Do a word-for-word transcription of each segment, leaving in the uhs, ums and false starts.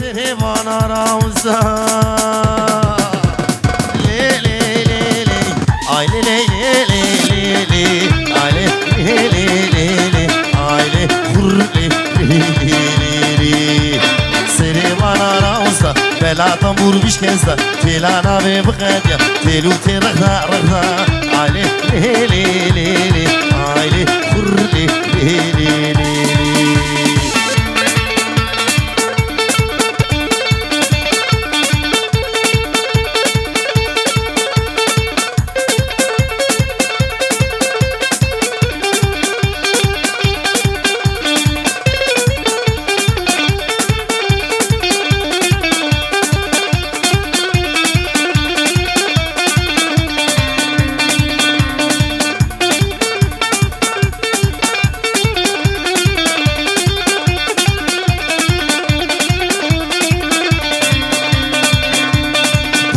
Serê vana rawza. Lê, lê, lê, lê. Ay, lê, lê, lê, lê, lê, lê. Ay, lê, lê, lê, lê, lê. Ay, lê, hur, lê, lê, lê, lê, lê. Serê vana rawza. Bela tambur bişkesta. Têla navê biqediya. Têl û tê rexda, rexda. Ay, lê, lê, lê, lê, lê. Ay, lê, hur, lê, lê, lê, lê, lê.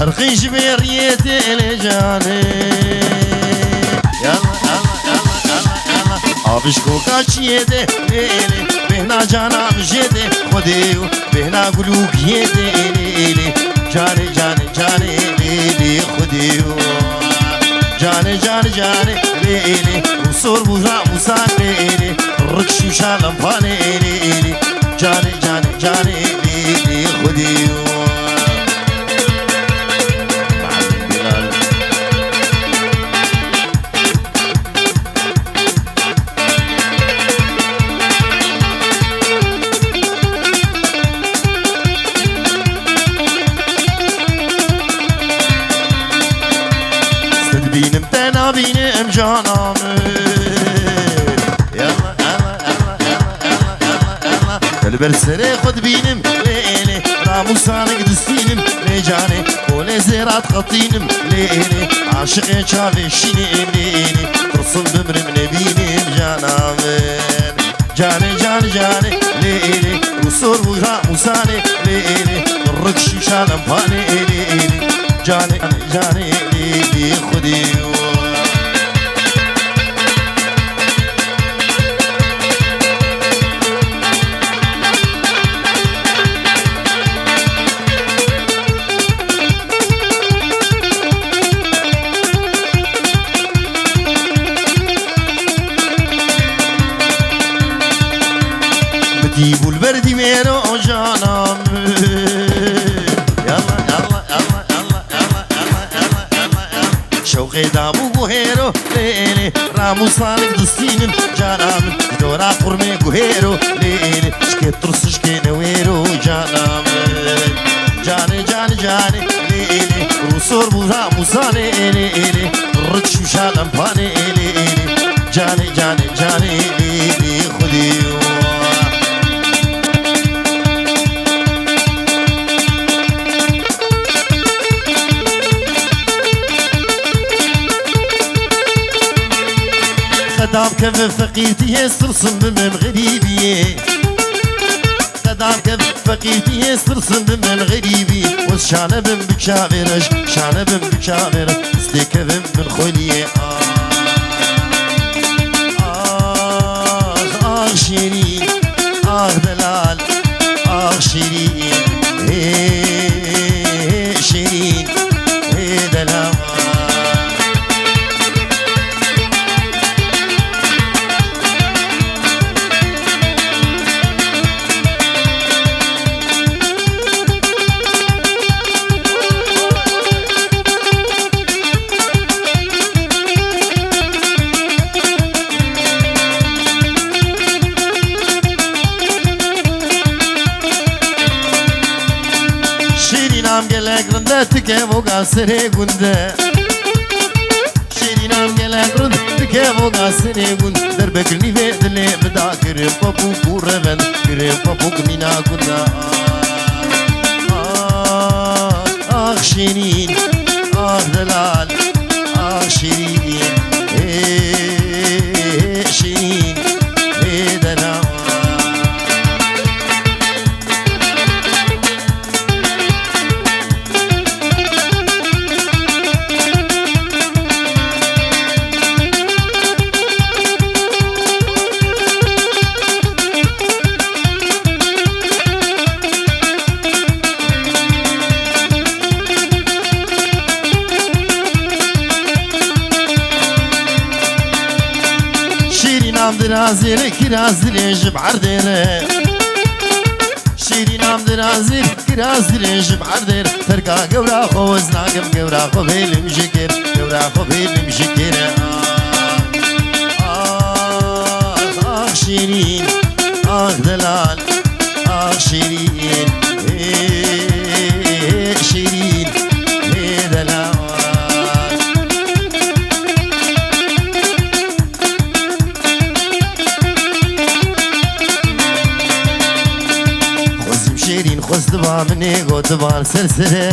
Terqîn ji bê riyê tê lê canê. Yalla, yalla, yalla, yalla, yalla. Abişkoka çiyê de lê lê. Bêhna cana min jê de Xwedê yo. Bêhna gul û giyê de lê lê. Canê, canê, canê lê lê Xwedê yo. Canê, canê, canê lê lê. Rûsor bûra mûsan lê lê. Rik şûşa lempanê lê lê. Canê, canê, canê lê lê Xwedê yo. Muhammed Bilal. Dibînim te nabînim cana min. Yalla, yalla, yalla. Te li ber serê xwe dibînim lê lê. Ramûsanik distînim lê canê. Kolê zêra diqetînim lê lê. Aşiqê çavê şînê lê lê. Tirsim bimrim nebînim cana min. Canê, canê, canê lê lê. Rûsor bûra mûsanê lê lê. Rik şûşa lempanê lê lê. Canê, canê lê lê Xwedê yo. Min dî bû li ber dîmêro cana min. Yalla, yalla, yalla, yalla. Şewqê dam û guhêro lê lê. Ramûsanik distînim cana min. Ji dora qurmê guhêro lê lê. Şikê tirs şikê newêro cana min. Canê, canê, canê lê lê. Rûsor bû ramûsanê lê lê. Rik şûşa lempanê lê lê. Canê, canê, canê lê lê. Xwedê yo. Qedam kevin feqîrtiyê, sirsim bimim xerîbiyê. Qedam kevin feqîrtiyê, sirsim bimim xerîbî. Wez şane bim bi çavê reş, şane bim bi çavê reş. Stê kevin bin xweliyê. Ah, ah, şêrîn, ah, delal, ah, şêrîn, hê, hê, şêrîn, hê, delal. Şîrînam gelek rinde, tike voga serê gunde. Şîrînam gelek rind, dike voga sinê gund. Derbek nîvê dilê min da, kirin papûk û revend, kirin papûk mîna gunda. Ah, ah, şîrîn, ah, delal, ah, şîrîn, ê, şîrîn, ê, delal. Dirazê re kiraz dirêj bi erdê re. Şêrîn am dirazê kiraz dirêj bi erdê re. Terka gewra xwe wez nakim, gewra xwe bêlim ji kir, gewra xwe bêlim ji kir. Ah, ah, ah, Şêrîn, ah, delal, ah, Şêrîn, ê, Şêrîn, ê, delal. Xwezîm Şêrîn xwestiba min ê gotiba li ser sere.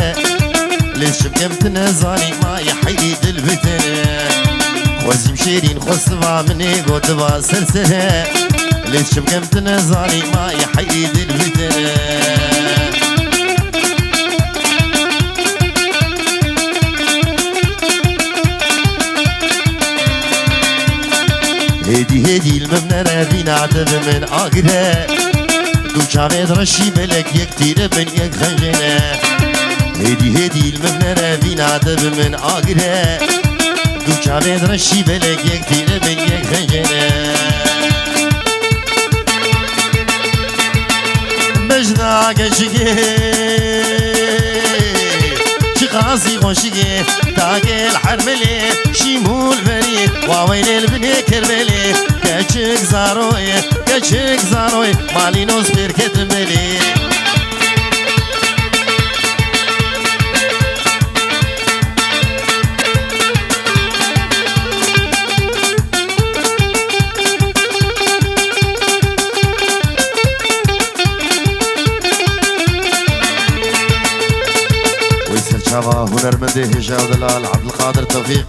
Lê çimkem tu nezanî ma yê heyrî dil bitere. Xwezîm Şêrîn xwestiba min ê gotiba li ser sere. Lê çimkem tu nezanî ma yê heyrî dil bitere. Hêdî hêdî li min nere vîna te bi min agire. Du çavê reşî belek yek tîre bin yek xencere. Hêdî hêdî li min nere vîna te bi min agire. Du çavê reşî belek yek tîre bin yek xencere. Bejna keçikê, çiqasî xweşikê, dagel hermelê, şîmûl verî, waweylê li binê kerbelê, keçik zaroyê, keçik zaroyê, malînos pêrket melê. Wê serçava hunermendê hêja û delal Abdulkadir Tevfîq,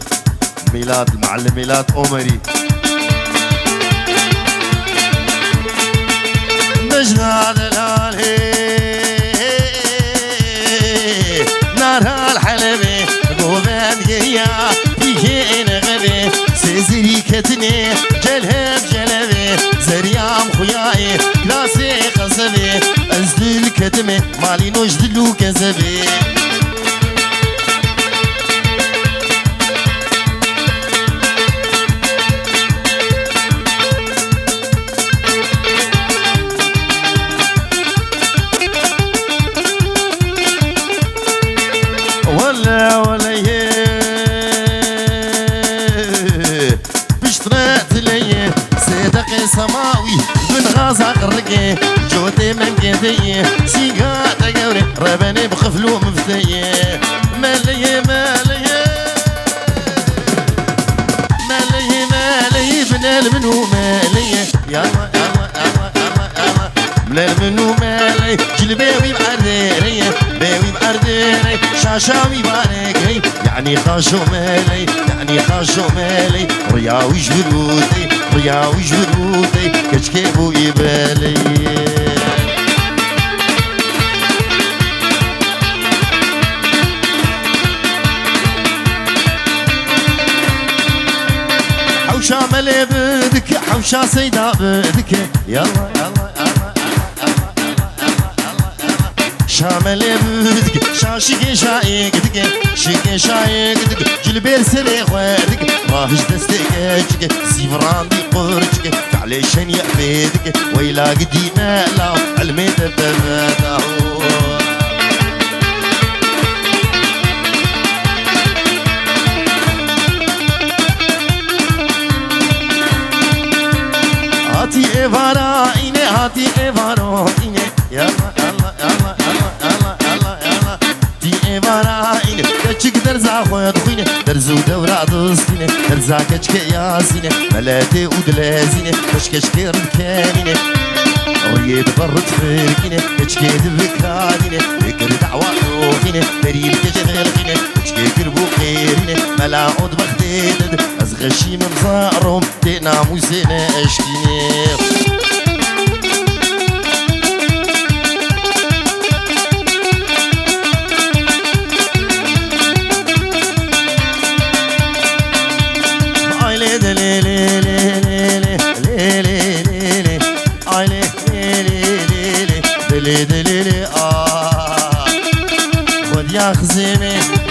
Mîlat, Muallim Mîlat Omerî. Bejna delalê, nara li Helebê, govend geriya, pîkê êne xebê, sêzirî ketine, celheb celebê, zeriyam xuyayê, klasê xezebê, ez dil ketime, malî noj dil û kezebê. Wele, wele, yê. Piştre tileyê, sêdeqê semawî, bin xaza qirikê, cotê mengê deyê, sîga te gewrê, rebenê bi xifl û mifteyê. Meleyê, meleyê. Meleyê, meleyê, binel min û meleyê. Yalla, yalla, yalla, yalla, yalla. Binel min û meleyê, cilbê wî bi erdê reyê, bê wî bi erdê reyê, şaşa wî barê gey, yanî xaşo meleyê, yanî xaşo meleyê, riya wî ji vir û tey, riya wî ji vir û tey, keçikê bûyî beleyê. Hewşa melê bidike, hewşa seyda bidike. Yalla, yalla, yalla, yalla. Şa melê bidike, şa şike şayê gidike, şike şayê gidike. Cilbêr serê xwe dike, rahij destê keçike, sîvrandî qurçike. Fe'lê şenî efê dike, weyla gidî mela, elmê te deveda. Hatî êvara îne, hatî êvaro îne. Yalla, yalla, yalla. Tî êvara îne, keçik derza xwe dixwîne, derz û dewra distîne, derza keçikê Yasîne, meletê û dilezîne, xweş keçikê ridkenîne. Riyê dibe rid firkîne, keçikê dibikarîne, pêkir dawa doxîne, berî li keçê xelqîne, keçikê kir bû qêrîne, mela od bextê did, ez xeşîmim zarom. Tê namûsê ne eşkînê. Ay lê de lê lê lê lê lê lê lê lê lê. Ay lê lê lê lê lê lê lê lê lê. Ah. Xwediya xizêmê.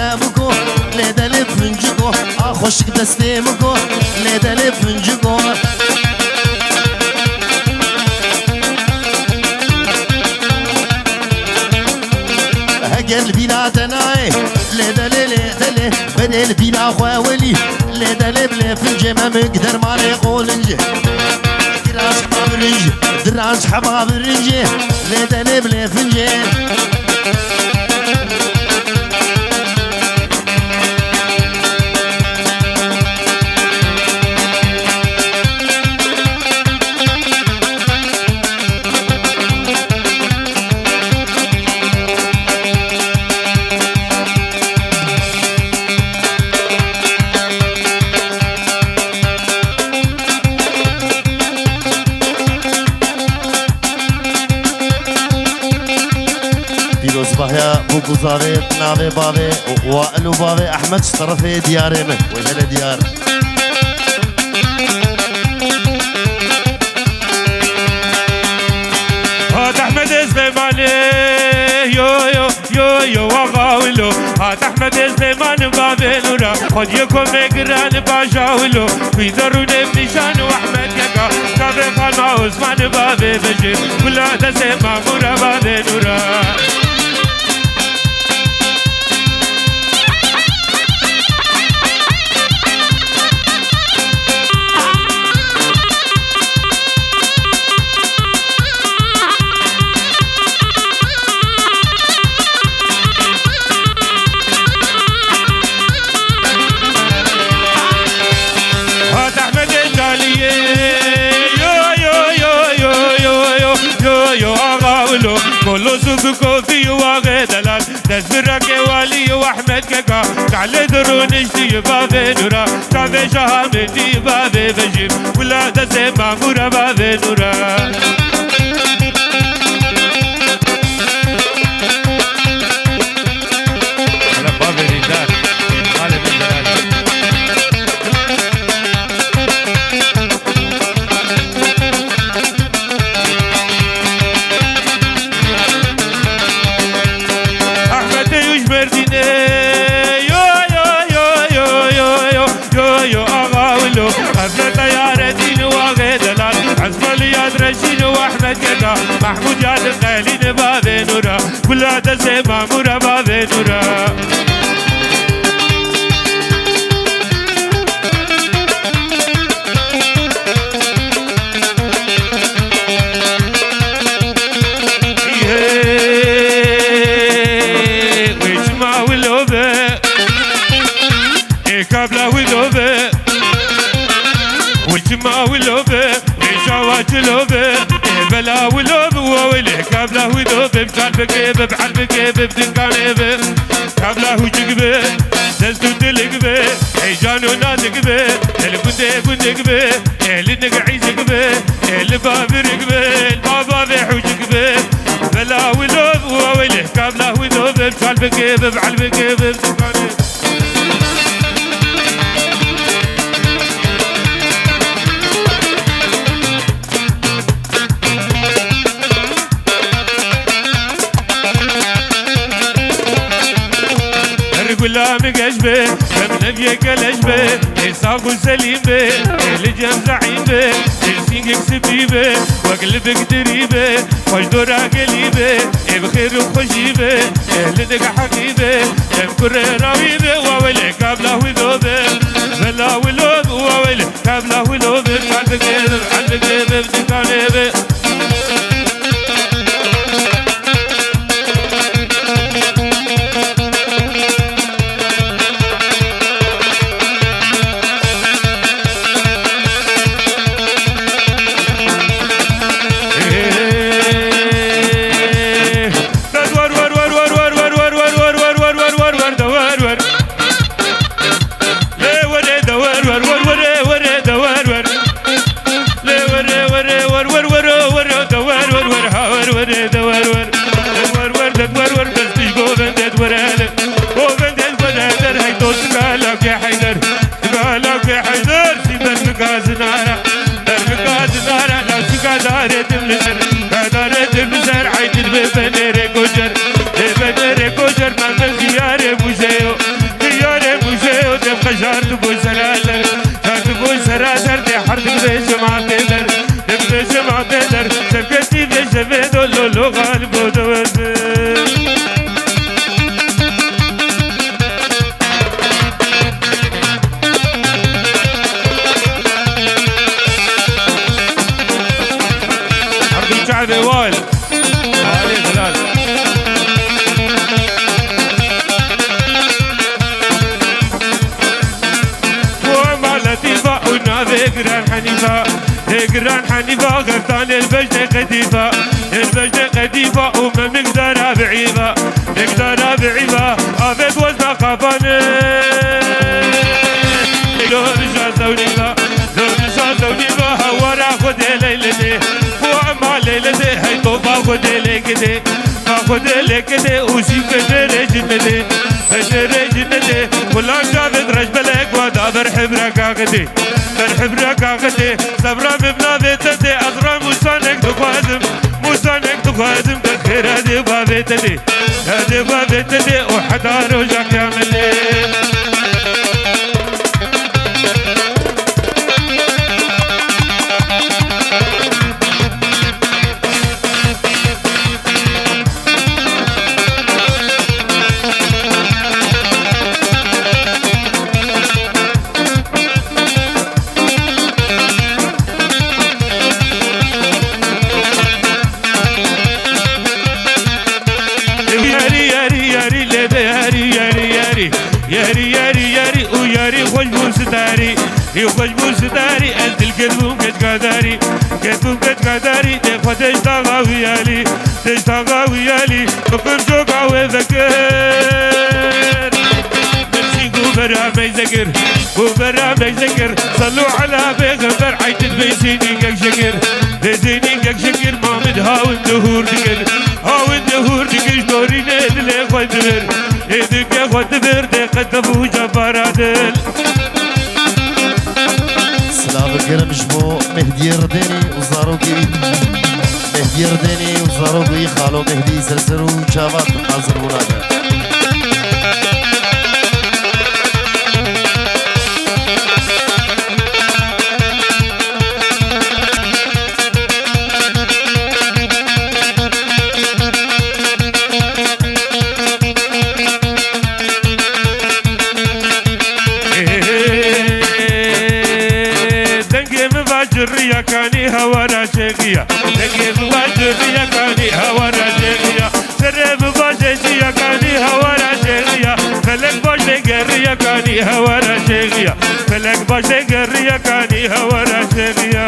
te biko, lê delê pinciko. A xweşik destê biko, lê delê pinciko. Heger li bîra te nayê, lê delê, lê delê, berê li bîra xwe welî, lê delê bilê pincê memik dermanê qolincê. Diranç hema birinci, diranç hema birinci, lê delê bilê pincê. Pîrozbahiya Bûk û Zavê, navê bavê Wail û bavê Ehmed ji terefê diyarê min. Wê hele diyar. Hat Ehmedê Silêmanê, yo, yo, yo, yo, axa wilo. Hat Ehmedê Silêmanê bavê Nûra. Xwediyê komê giran paşa wilo. Wî derûnê nîşan û Ehmed yeka. Çavê Xana Osman bavê Beşîr. Gula destê Mamûra bavê Nûra. Hat Ehmedê Caliyê, yo, yo, yo, axa wilo. Kolo suk kofî û axê delal. Dest bi reke walî û Ehmed keka. Kalê dirûniştî bavê Nûra. Çavê Şaha Mendî bavê Beşîr. Gula destê Mamûra bavê Nûra. Hele bavê Rîdar. Kalê min delal. Ehmedê û ji Mêrdînê, yo, yo, axa wilo. Efreta Yaredîn û axê delal. Ezmalî Yad Reşîn û Ehmed Keka. Mehmûd Yad Xelîl bavê Nûra. Gula destê Mamûra bavê Nûra. Wê çima wilo be, ê kabla wilo be. Wê çima wilo be, wê çawa çilo be. Ê bela wilo be, wa wê lê kabla wilo be. Bi çal bike be, bi hel bike be, bi dinkanê be. Kabla hûcik be, dest û dilik be. Ê can û nazik be, ê li gundê gundik be. Ê li nig îzik be, ê li bavirik be, li baba vê hûcik be. Bela wilo be, wa wê lê kabla wilo be. Bi çal bike be, bi hel bike be, bi dinkanê. Her gula min geş be, Mevleviyê keleş be, ê sax û selîm be, ê li cem zeîm be, ê sîngek spî be, wek libik dirî be, xweş dora gelî be, ê bi xêr û xweşî be, ê li nig heqî be, em kurê rawî be, wa welê kabla wilo be, bela wilo be, wa welê. Kabla wilo be, kalbike be, kalbike be, dikane be. Lê were de wer wer, wer were, were de wer wer. Lê were, were, wer, wer, were, were de wer wer, wer ha wer were de wer wer. De wer wer, de wer wer, destî govende de were de. Govende de were der, hey dost kala ke Heyder. Kala ke Heyder, si ber gazinara. Ber gazinara, la si kadare dimliser. Kadare dimliser, ay dil be benere gocer. E benere gocer, ben ben ziyare muzeo. Diyarê mûzê û dem qejar dibû seraser. Car dibû seraser, dê her dibê cemaatê der. Dibê cemaatê der. Sevgetî vê jevê do lo lo galib o de werde. Abdülkadir Wal. Alê Bilal. Û ema Letîfa û navê Giran Henîfa. Ê Giran Henîfa, xeftanê li bejnê qedîfa. Ê li bejnê qedîfa û me mik dara bi îva. Mik dara bi îva. Avêt wezna qabane. Lo rija zewnîva. Lo rija zewnîva. Hewara Xwedê Leyletê. Û ema Leyletê. Hey tofa Xwedê Leyletê. Xwedê lê kete û sî kete rê cinnetê, kete rê cinnetê. Xulan çavêt reşbelek wa da ber hibra kaxetê, ber hibra kaxetê. Sebra min navê te tê, ez ra mûsanek dixwazim, mûsanek dixwazim. Dest xêra dê bavê te tê, dê bavê te tê û heta roja qiyametê. Yarî, yarî, yarî, lê de yarî, yarî, yarî. Yarî, yarî, yarî û yarî xweş bû sitarî. Ê xweş bû sitarî, ez dil ketbûm keçka darî. Ketbûm keçka darî, dê xwe têştaxa wî alî. Têştaxa wî alî, bikim coka wê vekir. Min jî ku bera meyze kir, ku bera meyze kir. Salû ala pêxember, eytid bêsînî kek şekir. Bêsînî kek şekir, mamid hawin dihûr dikir. Hawin dihûr dikir, ji dorînê dilê xwe dibir. Ê dike xwe dibir, dê qet tebûca para dil. Silav germ ji bo Mehdiyê Ridênî û zarokê wî. Mehdiyê Ridênî û zarokê wî, xalo Mehdî ser ser û çavat hazir bûna be. Dengê min va ci riya kanî hawara şêxiya. Dengê min va ci riya kanî hawara şêxiya. Serê min va şêxiya kanî hawara şêxiya. Felek baş lê geriya kanî hawara şêxiya. Felek baş lê geriya kanî hawara şêxiya.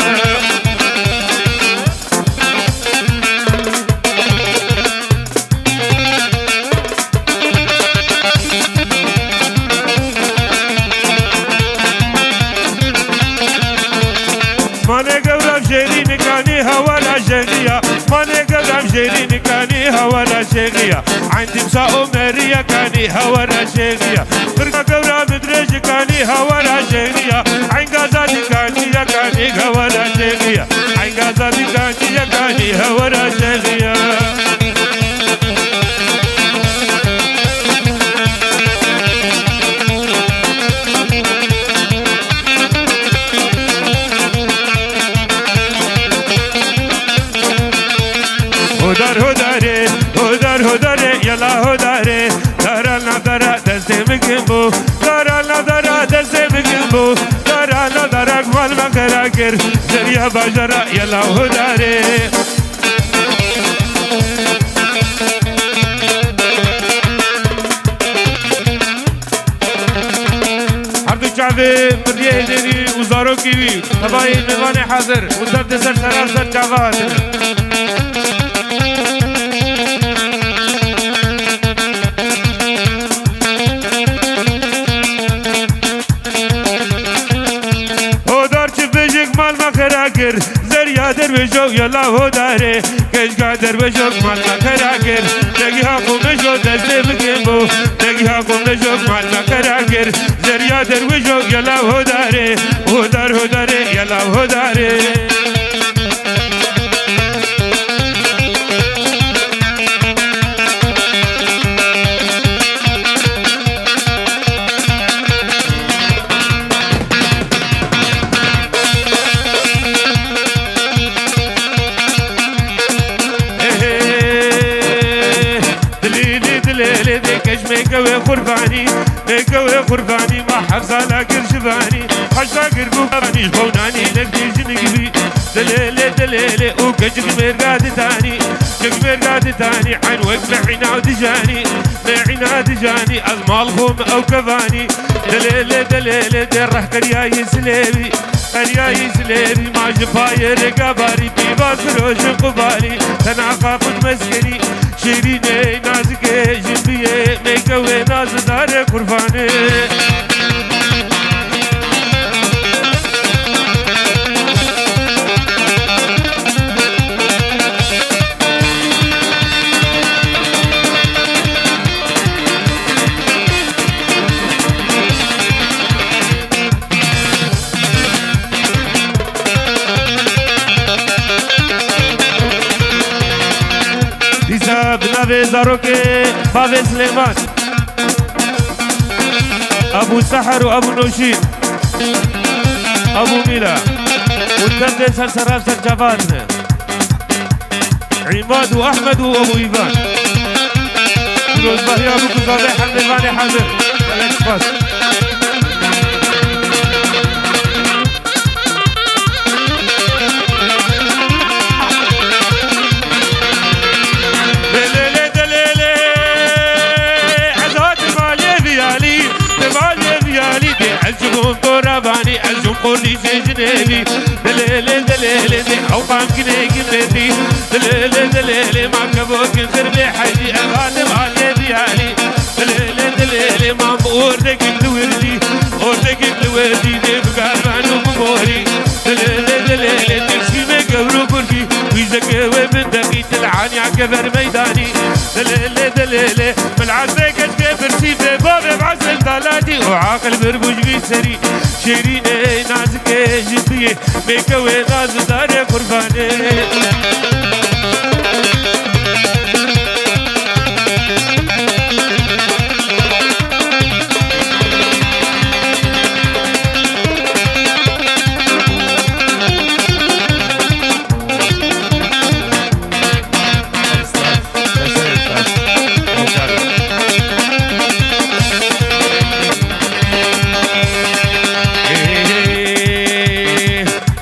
Manê gewra jêrî nikanî hawara jêriya. Manê gewra jêrî nikanî hawara jêriya. Eyn timsa Omeriya kanî hawara jêriya. Qirka gewra midrêj kanî hawara jêriya. Eyn gaza dikanî ya kanî hawara jêriya. Eyn gaza dikanî ya kanî hawara jêriya. Hodar hodare, hodar hodare, yala hodare. Dara navdara destê min kin bû. Dara navdara destê min kin bû. Dara navdara mal me xera kir. Zeriya bajara yala hodare. Her du çavê Mirdiyê Êdênî û zarokî wî, tevayê mêvanê hazir û ser di ser seran ser çava hatine. Hodar çi bêjik mal me xera kir. Zeriya derwêjo yala hodare, keçka derwêjo mal me xera kir. Negiha qomêjo destê min kin bû, negiha qomêjo mal me xera kir. Zeriya derwêjo yala hodare, hodar hodare yala hodare. Dilê lê, dilê lê, dê keç mêkewê qurbanî, mêkewê qurbanî, ma heft sala kir jivanî, heşta kir bû kavanî, ji xewnanî nek dê jinik bî. Dilê lê, dilê lê, û keçik mêrga ditanî, keçik mêrga ditanî, eyn wek mehîna dijanî, mehîna dijanî, ez mal xwe min ew kevanî. Dilê lê, dilê lê, dê reh qeryayê silêvî, qeryayê silêvî, ma ji payê rêka barî, pîva sirojin qubalî, te naxa xwe meskenî. Şîrînê nazikê jinbiyê, mêkewê nazidarê qurbanê. Zarokê Bavê Silêman, Ebû Seher û Ebû Noşîn, Ebû Mîla û derdê ser serra ser çava hatine. Îmad û Ehmed û Ebû Îvan. Pîrozbahiya bû ku zavê hemdê vanê hazir. Gelek spas. Dilêlê, dilêlê, ez hatim aliyê viyalî, tim aliyê viyalî dê, ez ji bo to re vanî, ez ji xorlî jê jinê bî. Dilêlê, dilêlê dê, ew qamginê ginê bî. Dilêlê, dilêlê, ma kevokin xirbê hecî, ez hatim aliyê viyalî. Dilêlê, dilêlê, ma bi ordekî li wirdî, ordekî li wirdî dê bi garvan û bi morî. Dilêlê, dilêlê, tirşîmê gewr û kurkî, wî zekê wê min deqî, til aniya kever meydanî. Dilêlê, dilêlê, min esrê keçkê birsî bê bavê bi esrê dalatî û aqil bir bû ji vî serî. Şêrînê nazikê ji biyê, mêke wê nazidarê qurbanê.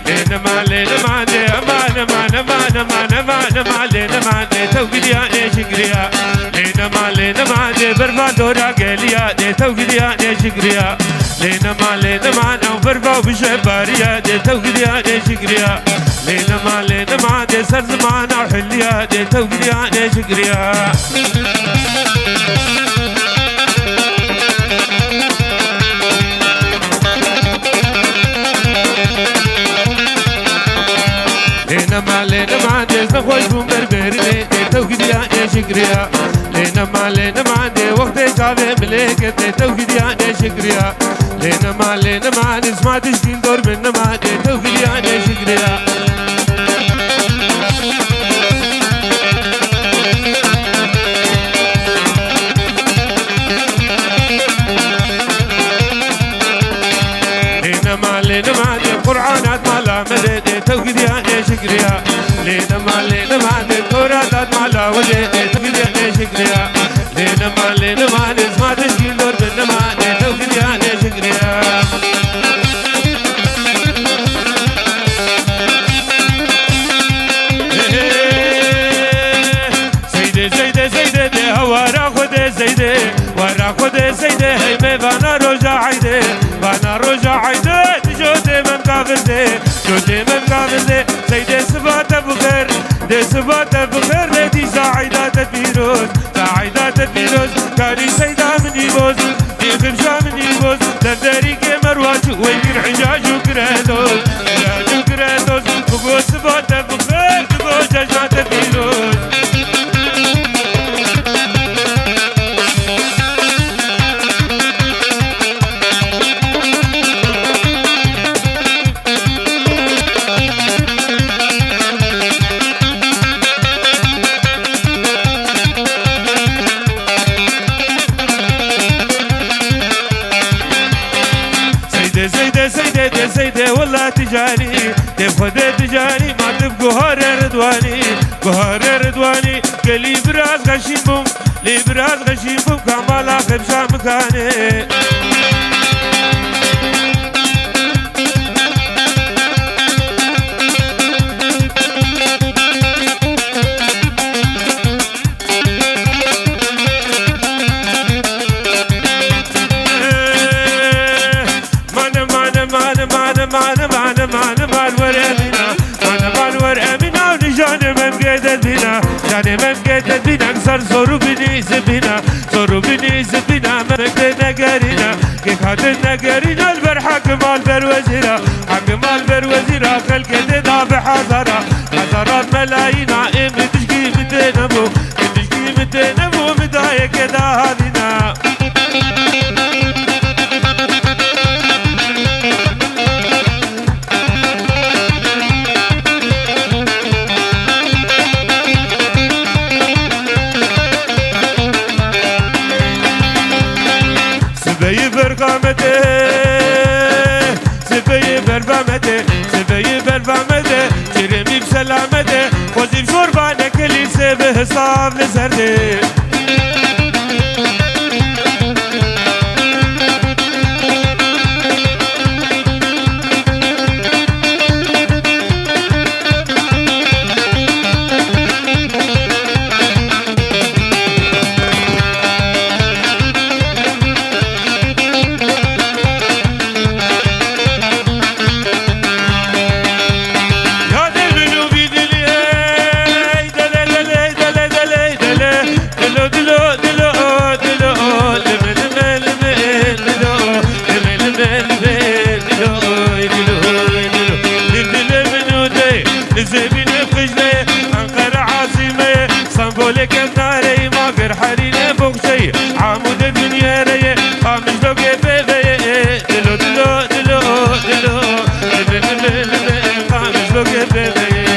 Lê nima, lê nima dê, ema nima, nima, nima, nima, nima, lê nima dê, tewgiriya nêşikiriya. Lê nima, lê nima dê, berva dora geliya dê, tewgiriya nêşikiriya. Lê nima, lê nima, ew berva bije bariya dê, tewgiriya nêşikiriya. Lê nima, lê nima dê, ser zimana hiliya dê, tewgiriya nêşikiriya. Lê nema, lê nema dê, ez nexweş bûm ber berinê, dê tewgiriya nêşikiriya. Lê nema, lê nema dê, wextê çavê milê ketê, tewgiriya nêşikiriya. Lê nema, lê nema, nizma dişkîn dor min nema, dê tewgiriya nêşikiriya. Lê nema, lê nema dê, Qur'anat mala me dê, dê tewgiriya nêşikiriya. Lê nema, lê nema dê, Toratat mala we dê, dê tewgiriya nêşikiriya. Lê nema, lê nema dê, zma dişkîn dor bin nema, dê tewgiriya nêşikiriya. Zeydê, Zeydê, Zeydê dê, hewara Xwedê Zeydê, wara Xwedê Zeydê, hey me vana roja eydê, vana roja eydê, tu jotê mem kavildê, jotê mem kavildê, Zeydê siba te bixêr, dê siba te bixêr, dê dîsa eyda te pîroz, ta eyda te pîroz, karî Seyda minî boz, dê xibja minî boz, defterî kê merwa çû, wey kir hicaj û kire doz, hicaj û kire doz, bigo siba te bixêr, bigo cejna te pîroz. Zeydê, Zeydê, Zeydê, dê Zeydê, wela tu canî, dê Xwedê tu canî, ma tu bi guharê Ridwanî, guharê Ridwanî, gelî biraz xeşîn bûm, lê biraz xeşîn bûm, kamala xebja mikanê. Mane, mane, mane, were bîna. Mane, mane, were bîna, nijanê memgê de bîna. Janê memgê de bîna, ser zor û binî zibîna. Zor û binî zibîna, memgê negerîna. Kêk hatin negerîna, li ber hakim al ber wezîra. Hakim al ber wezîra, xelkê tê da bi hezara. Hezaran melayîna, ê min dişkî min tê nebû. Min dişkî min tê nebû, min dayê kê da havîna. Berxamete, sibeyê berva me de, sibeyê berva me de, çirê mî bi selamete, xwezî bi şorba nekelî sê bi hisav li ser de. Ya dil min û bî dilî, ey dele, dele, dele, dele, dele. Dilo, dilo, dilo, dilo, lime, lime, lime, dilo, lime, lime, lime, dilo, oy, dilo, oy, dilo. Dil dile min û dey, li zêbînê qijleyê, Enqere asîmeyê, Stenbolê kevnareyê, ma gir herînê boxçeyê, Amûdê dinyereyê, Qamişlokê pêveyê, dilo, dilo, dilo, dilo, lime, lime, lime, Qamişlokê pêveyê.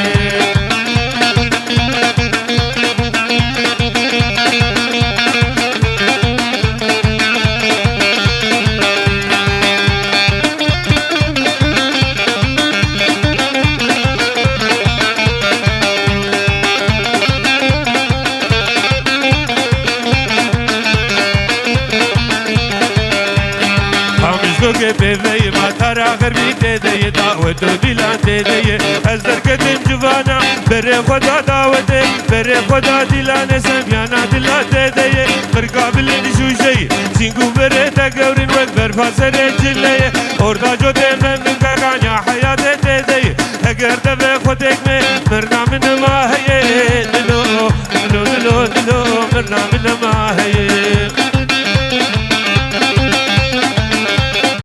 Qamişlokê pêveyê, matara xerbî tê de ye, dawet û dîlan tê de ye. Ez derketim civana, berê xwe da dawetê, berê xwe da dîlanê, semyana dila tê de ye. Qirka bilên jûjeyê, sîng û berê te gewrin wek berfa serê cileyê. Orda cotê